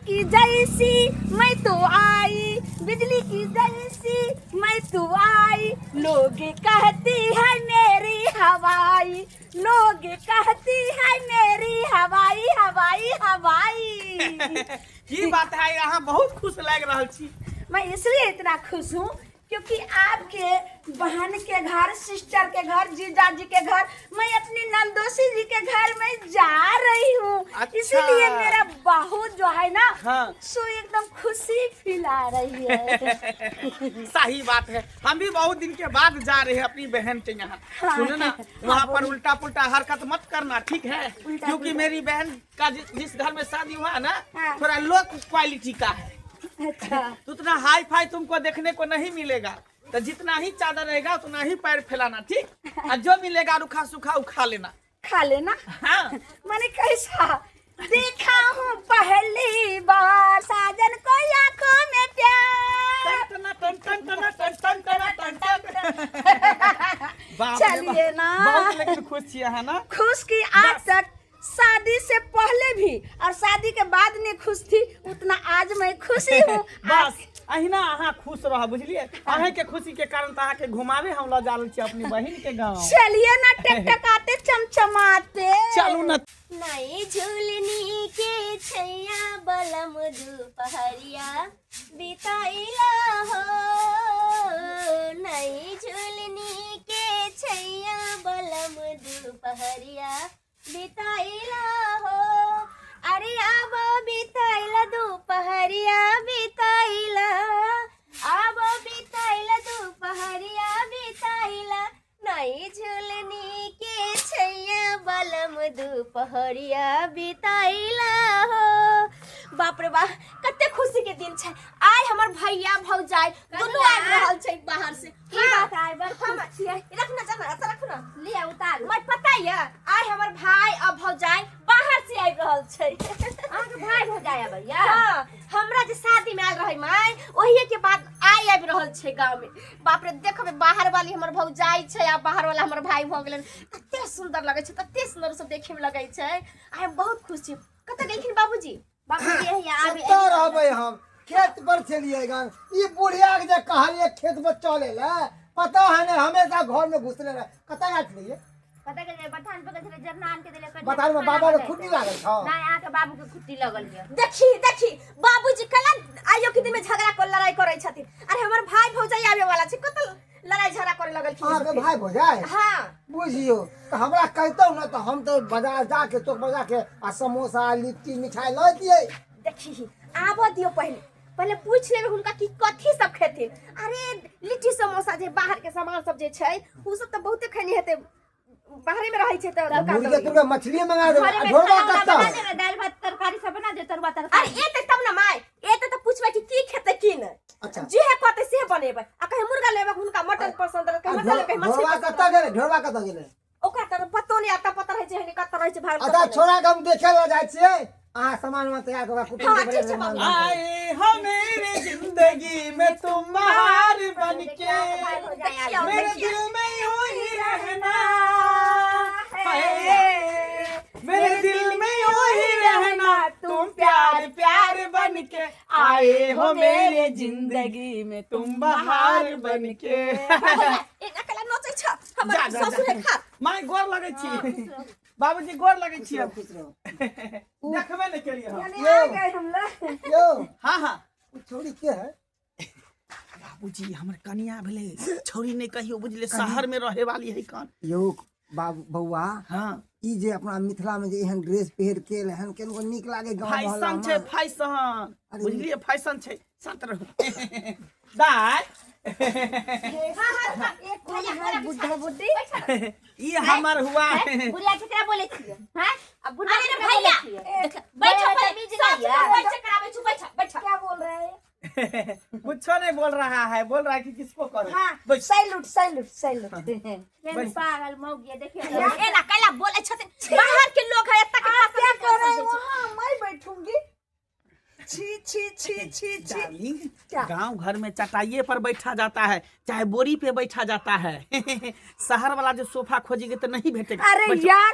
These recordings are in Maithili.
की जैसी मैं तो आई, बिजली की जैसी मैं तो आई, लोग कहती है मेरी हवाई, लोग कहती है मेरी हवाई हवाई हवाई। की बात है, अहाँ बहुत खुश लागि रहल छी। मैं इसलिए इतना खुश हूँ क्योंकि आपके बहन के घर, सिस्टर के घर, जीजा जी के घर, मैं अपनी नंदोसी जी के घर में जा रही हूँ। इसीलिए मेरा बहू जो है ना, सो एकदम खुशी फील आ रही है। सही बात है, हम भी बहुत दिन के बाद जा रहे हैं अपनी बहन के यहाँ। सुनो ना, वहाँ पर उल्टा पुल्टा हरकत मत करना, ठीक है? उल्टा क्योंकि पुल्टा। मेरी बहन का जिस घर में शादी हुआ है ना, थोड़ा लो क्वालिटी का है। तो उतना हाई फाई तुमको देखने को नहीं मिलेगा, तो जितना ही चादर रहेगा उतना ही पैर फैलाना, ठीक? और जो मिलेगा रुखा सूखा वो खा लेना। खा लेना? हाँ। मैंने कैसा देखा हूँ पहली बार साजन को आंखों में प्यार। टन टन टन टन टन टन टन टन टन। बाप रे बाप। चलिए ना। बहुत लेकिन खुश छियै अहाँ ना? खुश की आज तक शादी से पहले भी और शादी के बाद नहीं खुश थी उतना आज मैं खुशी हूँ। बस अहिना अहाँ खुश रह, बुझलिए? अहें के खुशी के कारण तऽ अहाँके घुमावे हम लऽ जा रहल छी अपनी बहिन के गाँव। चलिए ना, टकटकाते चमचमाते चलू ना। नई झूलनी के छैया बलम दुपहरिया बिताइला हो, नई झूलनी के छैया बलम दुपहरिया बिताइला हो, अरे आब बिताइला दुपहरिया बिताइला, आब बिताइला दुपहरिया बिताइला, नई झूलनी के छैया बलम दुपहरिया बिताइला हो। बाप रे बाप, कते खुशी के दिन छै। आइ हमर भैया भौजाई दुनू आबि रहल छै बाहर से। की बात आइ बड़ खुश छियै? रख ना, जाना, एतऽ रख ना। लिअ उतारू। मैं पता ये आइ हमर भाई आ भौजाई बाहर से आबि रहल छै। अहाँके भाई भौजाई अबैया? हाँ, हमरा जे शादी में आयल रहे माय, ओहिए के बाद आइ आबि रहल छै गाँव में। बाप रे, देखबै बाहर वाली हमर भौजाई छै आ बाहर वाला हमर भाई भऽ गेलन, कते सुंदर लगै छै, कते सुंदर सब देखे में लगै छै। आइ हम बहुत खुश छी। कतऽ गेलखिन बाबूजी? बाबूजी यही आबि कतऽ रहबै, हम खेत पर छलियै गन। ई बुढ़िया के जे कहलियै खेत पर चले ले, पता है ने हमेशा घर में घुसले रहे। कतऽ गेल छलियै? कतऽ गेलियै? बथान पर गेल छलियै, जरना आन के देलियै। बथान में बाबा के खुट्टी लागल छौ? नहि, अहाँके बाबू के खुट्टी लगल यऽ। देखी देखी बाबूजी कला आइयो के दिन में झगड़ा कर लड़ाई करै छथिन। अरे हमर भाई भौजाई आबे वाला छै, कतऽ लड़ाई झगड़ा करे लगलखिन? अहाँके भाई भौजाई? हाँ। बुझियौ तऽ हमरा कहितौ ने तऽ हम तऽ बाजार जाके चौक पर जाके आ समोसा लिट्टी मिठाई लऽ दियै। देखी आबऽ दियौ, पहिले पहिले पूछि लेबै हुनका कि कथी सब खेथिन। अरे लिट्टी समोसा जे बाहर के सामान सब जे छै उ सब तऽ बहुते खैनी हेतै, बाहरे में रहै छै तऽ दुकान मुर्गे दौरी। तुर्गे मछली मंगा देबै। घरे आ में ढोरबा खाना कतऽ? बना देबै, दालि भात तरकारी सब बना देबै, तरुआ तरकारी। अरे एतै तब ने माय, एतै तऽ पुछबै कि की खेतै की नहि। जे कहतै से बनेबै। आ कहीं मुर्गा लेबै, हुनका मटन पसंद रहै, कहीं मटन लेबै, कहीं मछली ढोरबा पसंद कतऽ रहै। गेलै? ढोरबा कतऽ गेलै? ओकरा तऽ पतो नहि, आता पता रहै छै हनी कतऽ रहै छै भागल। अच्छा कतऽ नहि। छोड़ा के हम देखे लए जाइ छियै, अहाँ सामान उमान तैयार कऽ कुटुम्ब हाँ, के ठीक छै बनेबै। बाबू। आए हो मेरे जिंदगी में तुम बाहर बन के, देखियौ, मेरे देखियौ। दिल में यूं ही रहना है, मेरे दिल में यूं ही रहना, तुम प्यार प्यार बन के आए हो मेरे जिंदगी में तुम बाहर बन के। एना कला नचै छ हमर जा, जा, जा। ससुर है खा। माय गोर लगै छी, बाबूजी गोर लगै छी। खुश रहू, खुश रहू। देखबे नहि केलियै हम। यानी आ गए हम लोग। यौ। हाँ हाँ। ओ छौड़ी के है? बाबूजी हमर कनिया भेलै, छौरी नहि कहियो, बुझलियै? शहर में रहे वाली है कन। यौ बाबू बौआ। हाँ। ई जे अपना मिथिला में जे एहन ड्रेस पहिर के एहन केनको नीक लागे गाँव मोहल्ला फैशन छै में। फैशन। अरे बुझलियै, फैशन छै। शांत रहू दाय। एक कौन है बुढ़ा बुढ़ी? ई हमर हुआ। बुढ़िया केकरा बोलै छियै? हैं? अब बुढ़िया अरे रे केकरा बोलै भैया, छियै? देख, बैठ बड़ा पहिले, तमीज सब नहीं है। बैठ कराबै छु, बैठ बैठ। क्या बोल रहे हैं? कुछो नहीं बोल रहा है, बोल रहा है कि किसको करो। हाँ। बैठ। Salute salute salute. केहन पागल मौगी है, देखियौ। एना कैला बोलै छथिन? बाहर के लोग है, एतऽ के आप भाषा क्या नहि कर रहे हैं समझै छै। वहाँ? मैं बैठूंगी। छी छी छी छी छी। डार्लिंग, क्या? गांव घर में चटाइये पर बैठा जाता है, चाहे बोरी पे बैठा जाता है। शहर वाला जो सोफा खोजेंगे तो नहीं भेटेगा। अरे बैठो। यार,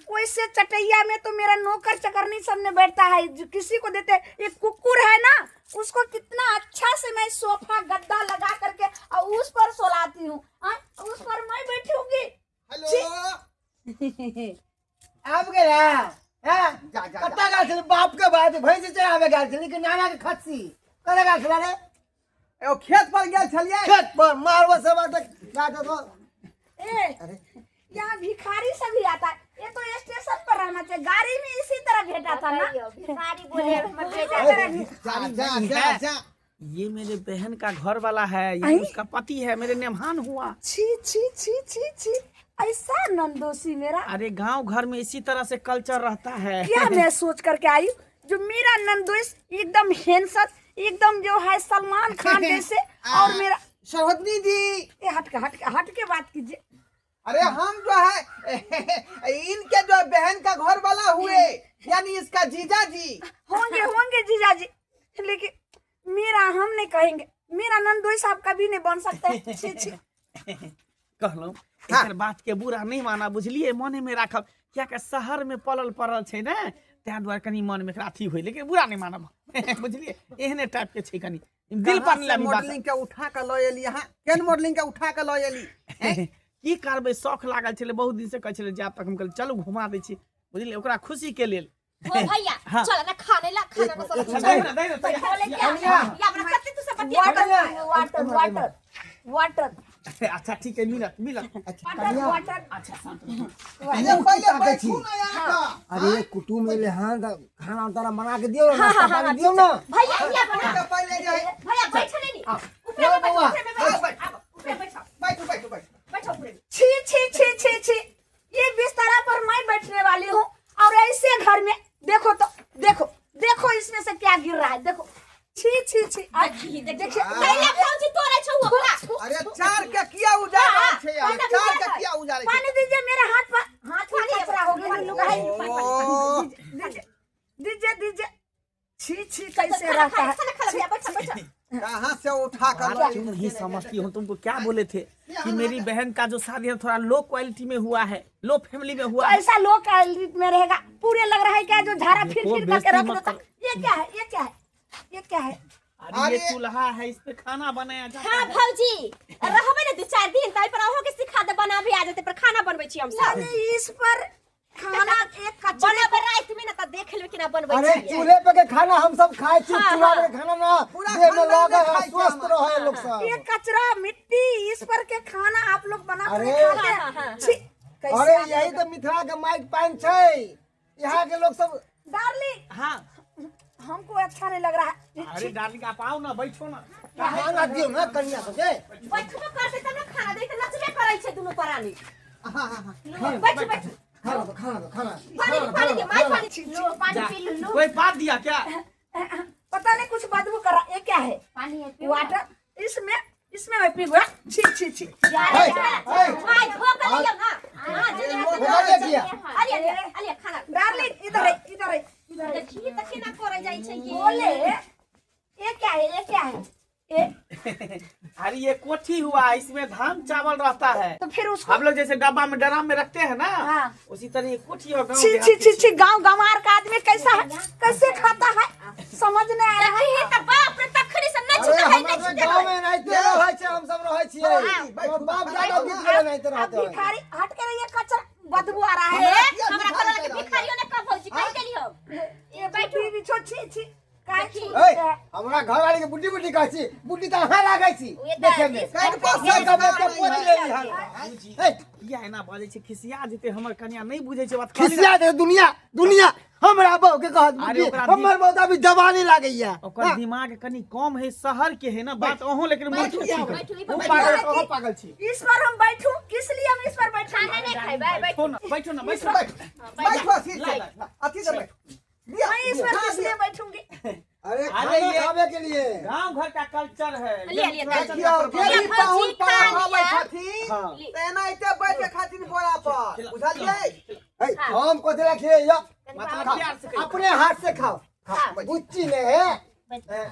वैसे चटैया में तो मेरा नौकर चकरनी सब ने बैठता है, जो किसी को देते हैं। एक कुकुर है ना, उसको कितना अच्छा से मैं सोफा गद्दा लगा करके और उस पर सोलाती हूँ। हाँ, उस पर मैं बैठूंगी। हेलो। आबि गेला हैं? जा, जा, जा। कतऽ गेल छलै बाप के बात भैंस चराबे गेल छलै कि नाना के खस्सी कतऽ गेल छलै रे? एगो खेत पर गेल छलियै। खेत पर मारबो सब तक जा दो। ए, यहाँ भिखारी सब भी आता है। ये तो स्टेशन पर रहना चाहिए, गाड़ी में इसी तरह भेटा था ना। भिखारी बोले हमर बेटा। जा जा जा जा। ये मेरे बहन का घर वाला है, ये आई? उसका पति है, मेरे नेमहान हुआ। छी छी छी छी छी, ऐसा नंदोसी मेरा। अरे गांव घर में इसी तरह से कल्चर रहता है। क्या मैं सोच करके आई हूँ, जो मेरा नंदोस एकदम हैंडसम, एकदम जो है सलमान खान जैसे, और मेरा सरोजनी जी। ए, हट के हट के हट के बात कीजिए। अरे हम जो है इनके जो बहन का घर वाला हुए, यानी इसका जीजा जी होंगे, होंगे जीजा जी, लेकिन मेरा हम नहीं कहेंगे, मेरा नंदोई साहब कभी नहीं बन सकते। छी छी। कहलहुँ एकर बात के बुरा नहीं माना, बुझलिए? मने में राखब, कियाकि शहर में पलल पड़ल छै ने, ताहि दुआरे कनी मन में एकरा अथी होय, लेकिन बुरा नहीं मानब, बुझलिए? एहने टाइप के छै, कनी दिल पर नहीं लाबी बात। मॉडलिंग के उठा के लऽ एली अहाँ, केहन मॉडलिंग के उठा के लऽ एली? की करबै, शौख लागल छलै, बहुत दिन से कहै छलै जायब, तक हम कहलियै चलू घुमा दै छी, बुझलिए? ओकरा खुशी के लेल। ओ भैया। हाँ। चल ना खाने ला, खाना का सब। दही ना, दही ना, तैयार। बोले क्या या हमरा कते तू सब बतिया। Water water water water. अच्छा ठीक है, मिलत मिलत। Water water. अच्छा शांत रहो। अरे पहिले ताकै छी। बैठू ना यहाँ। अरे कुटुम एले हन तऽ खाना ताना बना के दियौ ना, नाश्ता पानी दियौ ना। भैया या बना। के पहिले जे है। भैया बैठ ने नी ऊपर लो में बैठो। बौआ। ऊपर में हाँ, बैठो। बैठ। आबो, ऊपर में बैठो। बैठू बैठू बैठू। बैठो ऊपर में। छी छी छी छी छी, ये बिस्तर पर मैं बैठने वाली हूँ और ऐसे घर में देखो तो देखो देखो इसमें से क्या गिर रहा है, देखो। छी छी छी। देखी देखी कैला भौजी तोरे छौ ओकरा। अरे चार के किया उजाड़ रहल छै यार? पानी चार के दीजिए। किया उजाड़ै छै? पानी दीजिए मेरे हाथ पर, हाथ में पानी कचरा हो गया। ओ, दीजिए दीजिए दीजिए। छी छी, कैसे खाना रहता खा, है। खाना खा ले भैया, बैठो बैठो। कहाँ से उठा कर बात तुम नहीं समझती हो, तुमको क्या बोले थे कि मेरी बहन का जो शादी है थोड़ा लो क्वालिटी में हुआ है, लो फैमिली में हुआ तो है। ऐसा लो क्वालिटी में रहेगा, पूरे लग रहा है क्या जो झाड़ा फिर देखो, फिर करके बेइज्जती रख मत देता। ये क्या है, ये क्या है, ये क्या है? अरे ये चूल्हा है, इस पे खाना बनाया जाता हाँ है। भौजी रहबे ने 2-4 दिन ताहि पर अहों के सिखा दे, बना भी आ जेतै, पर खाना बनबै छी हम सब। अरे इस पर खाना एक कचरे बनाबे राति में ना त देख लेबै केना बनबै अरे छी। चूल्हे पे के खाना हम सब खाए छी, हाँ, चूल्हा हाँ। पे के खाना ना पूरा देह में खानदान लगे ने है, खाइ छै स्वस्थ हम। रहे लोग सब। ये कचरा मिट्टी इस पर के खाना आप लोग बना कर अरे। खाते हैं। हाँ, हाँ, छी, कैसे अरे आप यही लोग- तो मिथिला के माइक पान छै, यहाँ के लोग सब। डार्लिंग। हाँ। हमको अच्छा नहीं लग रहा है। अरे डार्लिंग आप आओ ना, बैठो ना। खाना दियौ ना कनिया सबके। बैठबो करतै तब ना खाना दै, त नचबे करै छै दुनू प्राणी। बैठू बैठू। खाना दो, खाना दो, खाना। पानी पानी दे माय, पानी लो पानी जा। पी लो, लो। कोई बात दिया क्या? पता नहीं कुछ बदबू कर रहा है। ये क्या है? पानी है, पियो। वाटर। इसमें इसमें मैं पी गया। छी छी छी। अरे ए, माय धो के लियौ ना। हां जे धोखा दे दिया। अरे अरे अरे खाना। डार्लिंग इधर है, इधर है, इधर है। देखी त केना करे जाइ छै ये। बोले ये क्या है, ये क्या है? ये अरे ये कोठी हुआ, इसमें धान चावल रहता है। तो फिर उसको हम लोग जैसे डब्बा में ड्राम में रखते हैं ना, हाँ। उसी तरह ये कोठी और गाँव छी देहात छी के छी छी, गांव गंवार का आदमी कैसा है, कैसे खाता है, समझ नहीं आ रहा है। देखी त बाप रे तखनी से नच अरे है हमरा नच सब गांव में एनाहिते रहै छै, हम सब रहै छियै। बैठू, बाप बैठू। दादा बीत गेलै एनाहिते अब रहते हैं। भिखारी हट के रहिए, कचरा बदबू आ रहा है। हमरा कहलक कि भिखारियो ने कब भौजी कहि गेली हम। ये बैठू बिछो। छी छी, काय देखी। छी? ए, हमरा घर वाली के बुड्ढी बुड्ढी कहै छी, बुड्ढी तऽ अहाँ लागै छी उहे तऽ देखे में। काटि कऽ सब संस्कार के नहि पोति है। लेली हन। ए, किया एना बाजै छै? खिसिया जेतै हमर कनिया, नहीं बुझै छै बात। कहली ना, खिसिया दे दुनिया दुनिया हमरा बहू के कहत अरे बुड्ढी, ओकरा हमर बहू तऽ अभी जवानी लागैया। ओकर दिमाग कनी कम है, शहर के है ना बात। अहूँ लेकिन मूर्ख छी। बैठू, ई पर उ बैठू। पागल, अहूँ पागल छी। इस पर हम बैठू? किस लिए हम इस पर बैठू? खाना नहीं खैबै? बैठू। बैठो ना, बैठो ना, बैठो। बैठ बैठू, अथी से अथी से बैठू। लिया, मैं इस पर हाँ, किस लिए बैठूंगी? अरे अरे खाना ये- खावे के लिए गांव घर का कल्चर है। ले, ले, कल्चर देखियौ, का प्रभाव। जे भी भौजी पाहुन खा परब आबै लिअ। छथिन, हाँ। तऽ एनाहिते बैठे खातिर बोरा पर, बुझलियै? ए, हम कथी ला खियै? मतलब प्यार से कहियौ। अपने हाथ से खाओ। खा। बुच्ची ने है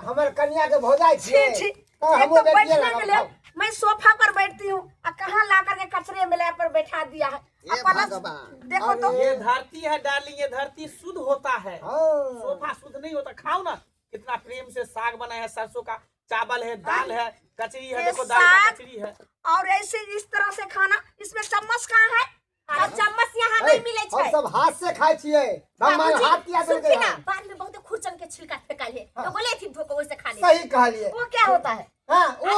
हमर कन्या के भौजाई छी छियै छी तऽ एक हमहूँ तो बैठिए बैठने लगब मिले मैं सोफा पर बैठती हूँ और कहाँ ला करके कचरे मिले पर बैठा दिया है ये और प्लस भगवान। देखो तो ये धरती है डार्लिंग, ये धरती शुद्ध होता है, हाँ। सोफा शुद्ध नहीं होता। खाओ ना, कितना प्रेम से साग बना है, सरसों का चावल है, दाल है, कचरी है, ये देखो दाल का साग कचरी है। और ऐसे इस तरह से खाना, इसमें चम्मच कहाँ है? और चम्मच यहाँ नहीं मिले हम छै। सब हाथ से खाइ छियै, भगवान बाबूजी, हाथ किया देलकै सुनथिन ना, हन? बाद में बहुत खुरचन के छिलका फेंकल है, तो बोले थी धोको वैसे खा ले। सही कहलिए। वो क्या होता है? हाँ, वो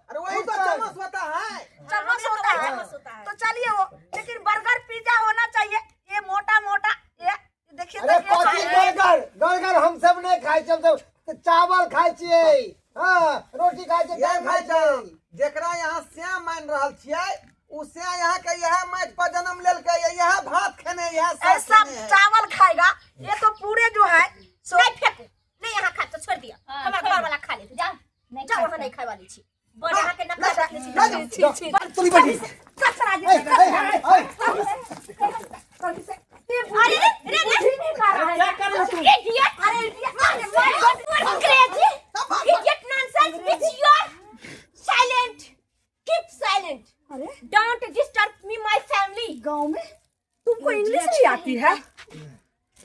अरे वही तो चम्मच होता है। चम्मच हाँ, होता है। चम्मच होता है। तो चलिए वो, लेकिन बर्गर पिज्जा होना चाहिए, ये मोटा मोटा ये देखिए अरे तो ये कथी खाए। बर्गर बर्गर हम सब नहीं खाइ छियै, हम सब चावल खाइ छियै, हाँ रोटी खाइ छियै, ये दालि खाइ भाई छियै। जेकरा यहाँ श्याम मान रहल छियै, उ श्याम यहाँ के यह माटि पर जन्म लेलकै, यह भात खेने, यह साग ऐसा खेने है। चावल खाएगा ये तो पूरे जो है सो नहीं फेंकू, नहीं यहाँ खा तो छोड़ दिया, हाँ, हमार छोड़ घर वाला खा ले, जा नहीं जाओ खा वहाँ नहीं खाए वाली छी, बड़ यहाँ के नखरा रखले छी। छी छी तोरी बैठी। कचरा जी ऐ, ऐ, ऐ, अरे रे रे रे बुद्धि नहीं खा रहा है। क्या कर रहे हो तुम? Idiot! अरे अरे my God, you are crazy! Idiot nonsense! It's your silent. Keep silent. अरे Don't disturb me, my family. गांव में तुमको इंग्लिश भी आती है?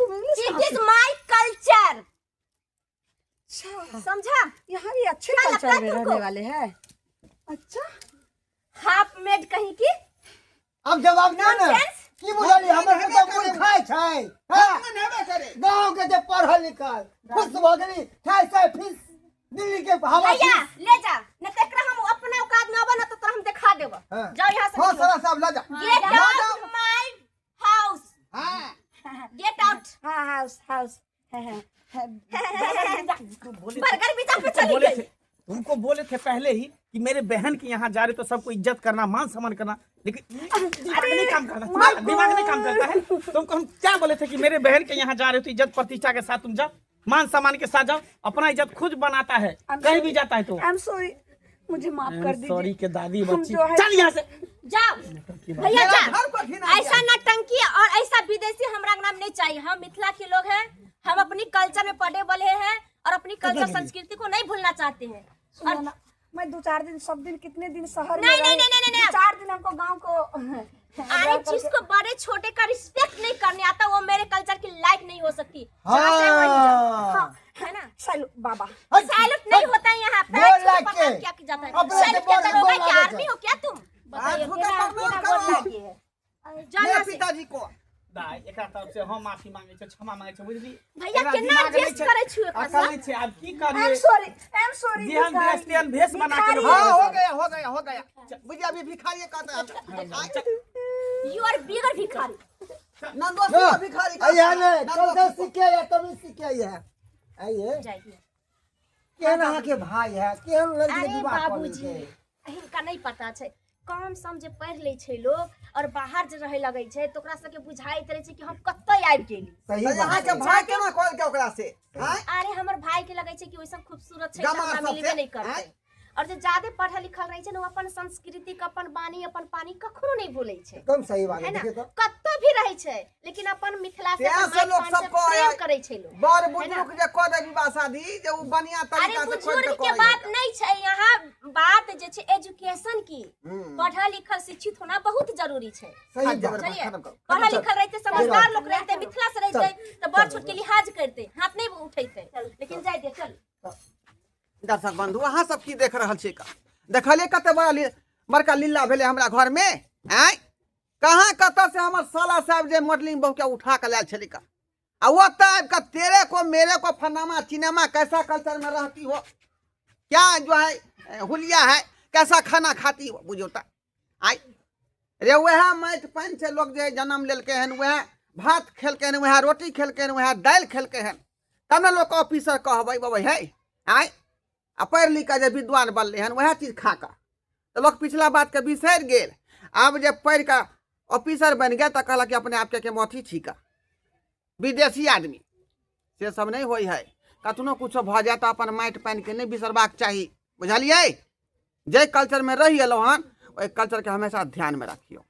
तुम इंग्लिश It कहाँ is my culture. अच्छा समझा? यहाँ ये अच्छे क्या लगता कल्चर है में तुमको? रहने वाले हैं। अच्छा हाफ मेड कहीं की? अब जवाब दे ने। Nonsense. की बुझलियै, हमर हेबे सब करे। कोइ खाइ छै, हाँ? मन हेबे करे। गाँव के जे पढ़ल लिखल खुश भऽ गेली, खाइ छै फीस दिल्ली के हवा भैया फीस। ले जा, न तो एकरा हम अपना औकात में आबा न तो तोरा हम देखा देब। हाँ। जाओ यहाँ से। हाँ निकलो। सारा साहब ला जा। Get ला out जाओ। my house. हाँ Get out. हाँ हाउस हाउस है है है। बोले थे- बर्गर पिज्जा पे तुमको चली बोले गई। थे, तुमको बोले थे पहले ही कि मेरे बहन के यहाँ जा रहे तो सबको इज्जत करना, मान सम्मान करना, लेकिन दिमाग नहीं काम करता, तुम्हारा दिमाग नहीं काम करता है। तुमको हम क्या बोले थे कि मेरे बहन के यहाँ जा रहे हो तो इज्जत प्रतिष्ठा के साथ तुम जाओ, मान सम्मान के साथ जाओ, अपना इज्जत खुद बनाता है I'm कहीं sorry. भी जाता है तो। I am sorry, मुझे माफ कर दीजिए। सॉरी के दादी हम बच्ची, जो है- चल यहाँ से। जाओ भैया मेरा जा। घर को घिना ऐसा नौटंकी और ऐसा विदेशी हमरा नाम नहीं चाहिए। हम मिथिला के लोग हैं, हम अपनी कल्चर में पढ़े बढ़े हैं और अपनी कल्चर संस्कृति को नहीं भूलना चाहते हैं। सुनो ना, मैं दो चार दिन सब दिन कितने दिन शहर में नहीं, रहे, नहीं, नहीं, नहीं, नहीं। दो चार दिन हमको गांव को अरे जिसको बड़े छोटे का रिस्पेक्ट नहीं करने आता वो मेरे कल्चर की लायक नहीं हो सकती। जहाँ चाहे वहीं जाओ। हाँ है ना? चलो बाबा। सैल्यूट नहीं होता है यहाँ गोर पैर छू के लाग प्रणाम के। क्या किया जाता है? अपने से सैल्यूट क्या गोर- दरोगा गोर क्या लागे आर्मी छै। हो क्या तुम? बताइए झूठा केना प्रणाम केना करो। गोर लागी है। जाओ मेरे यहाँ से। पिताजी को दाइ, एकरा तरफ से हम माफी मांगे छै, क्षमा मांगे छै, बुझली? भैया, एकरा केना दिमाग नहि adjust छै, करै छी एकरा अकल सँ? नहि छै, आब की I am करियै? Sorry, I am sorry. जेहन देश तेहन भेष बना के लोग हाँ हो गया हो गया हो गया, बुझिए अभी भिखारी कहता है। You are bigger भिखारी। नंदोसी का भिखारी कहता आइए है। ने कल नंदोसी से को। सीखे या तभी सीखे है। आइए जाइए। केहन अहाँ के भाई है, केहन लड़की के अरे विवाह कऽ बाबूजी, लेलकै? हिनका नहीं पता छै, कम सम जे पढ़ि लै छै लोग और बाहर जे रहै लगै छै तऽ ओकरा सबके बुझाइत रहै छै कि हम कतऽ आबि गेली। सही तऽ बात यहाँ के छै। भाई केना कहलकै ओकरा से? आँय? अरे हमर भाई के लगै छै कि ओइसन खूबसूरत छै तऽ गमार हमरा सबसे, मिलबे नहि करतै। आँय? और जे ज्यादे पढ़ल लिखल रहै छै ने, ओ अपन संस्कृति के, अपन वाणी, अपन पानी कखनो नहि भूलै छै। एकदम सही बात है है। ना? देखिए तो कतौ भी रहै छै लेकिन अपन मिथिला से, तें अपन से माटि लोग पान से सब कहै प्रेम करै छै लोग। बड़ है ना? बुजुर्ग जे कऽ दे विवाह शादी जे उ बढ़िया अरे तरीका से खोजि बुजुर्ग के के करै बात है। नहीं छै यहाँ, बात जे छै एजुकेशन की, पढ़ल लिखल शिक्षित होना बहुत जरूरी छै। सही बात। बुझलियै? खत्म करू। पढ़ल लिखल रहते, समझदार लोग रहते, मिथिला से रहते तऽ बड़ छोट के लिहाज करते, हाथ नहीं उठेते। लेकिन जाय दे, चल। दर्शक बंधु, अहाँ सब की देख रहल छी? देखलियै कते बड़ा बड़का लीला भेलै हमरा घर में? आँय, कहाँ कतऽ से हमर साला साहब जे मॉडलिंग बहू के उठा के लायल छलै का, आ ओतऽ आबि कऽ तेरे को मेरे को फनामा चिनेमा, कैसा कल्चर में रहती हो, क्या जो है हुलिया है, कैसा खाना खाती हो, बुझियौ तऽ। आइ रे वएह माटि पानि से लोग जे जन्म लेलकै हन, वएह भात खेलकै हन, वएह रोटी खेलकै हन, वएह दालि खेलकै हन, तब ने लोक ऑफिसर कहबै बबै है। आँय, आ पढ़ि लिख कऽ जे विद्वान बनलै हन वएह चीज खा कऽ तऽ लोक पिछला बातके बिसरि गेल। आब जे पढ़ि कऽ ऑफिसर बनि गेल तऽ कहलक कि अपने आपके के अथी छिका विदेशी आदमी, से सब नहि होइ है। कतनो कुछो भऽ जाय तऽ अपन माटि पानिके नहि बिसरबाक चाही, बुझलियै? जाहि कल्चरमे रहि एलहुँ हन ओहि कल्चरके हमेशा ध्यानमे रखियौ।